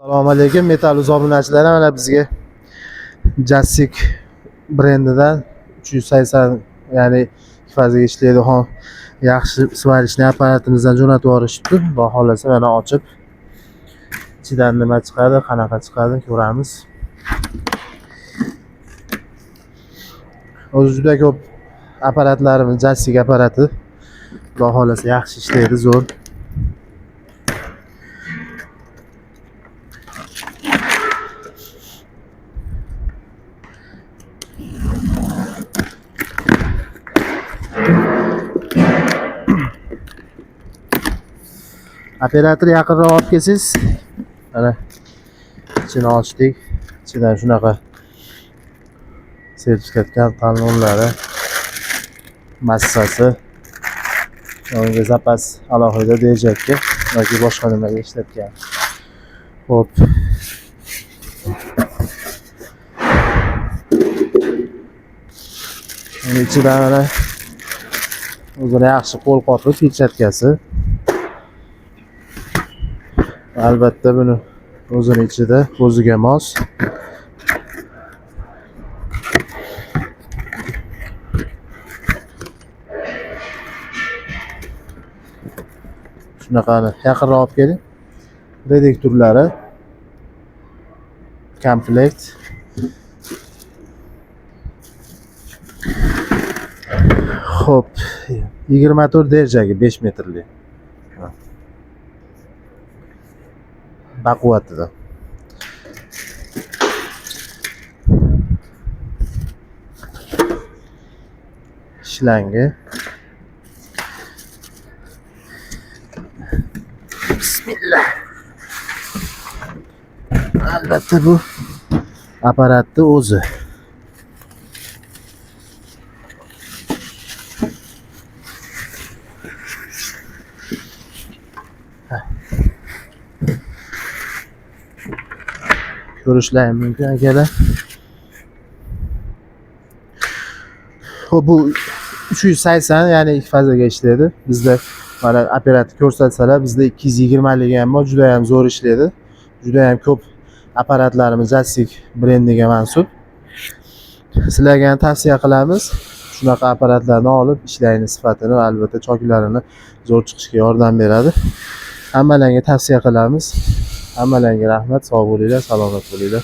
Assalomu alaykum Metal obunachilari, mana bizga Jasic brendidan 380, ya'ni ikki fazaga ishlaydigan yaxshi сварочный apparatimizdan jo'natib yuborishibdi. Xudo xohlasa mana ochib ichidan nima chiqadi, qanaqa chiqadi ko'ramiz. O'zi juda ko'p apparatlarimiz Jasic apparati. Xudo xohlasa yaxshi ishlaydi, zo'r. Operator yaqinroq olib kelsangiz. Mana ichini ochdik. Ichidan shunaqa sertifikat talonlari, massasi, unga zapas alohida dejakka yoki boshqa nimaga ishlatgan. Xo'p. Uni ichidan mana o'zini yaxshi qo'lqopi, pechatkasi. Albatta buni o'zini ichida o'ziga mos shunaqani yaqinroq olib keling. Reduktorlari komplekt. Xo'p, 24 derjagi 5 metrli. Baquvvatida. Shlangi. Bismillah. Albatta bu apparatni o'zi. Ko'rishlari mumkin akalar. Xo'p, bu 380, ya'ni ikki fazaga ishlaydi. Bizda mana apparatni ko'rsatsalar, bizda 220 ligi ham bor, juda ham zo'r ishlaydi. Juda ham ko'p apparatlarimiz Jasic brendiga mansub. Sizlarga ham tavsiya qilamiz. Shunaqa apparatlarni olib ishlayni sifatini va albatta choklarini zo'r chiqishga yordam beradi. Hammalarga tavsiya qilamiz. Hammalarga rahmat, sog' bo'linglar, salomat bo'linglar.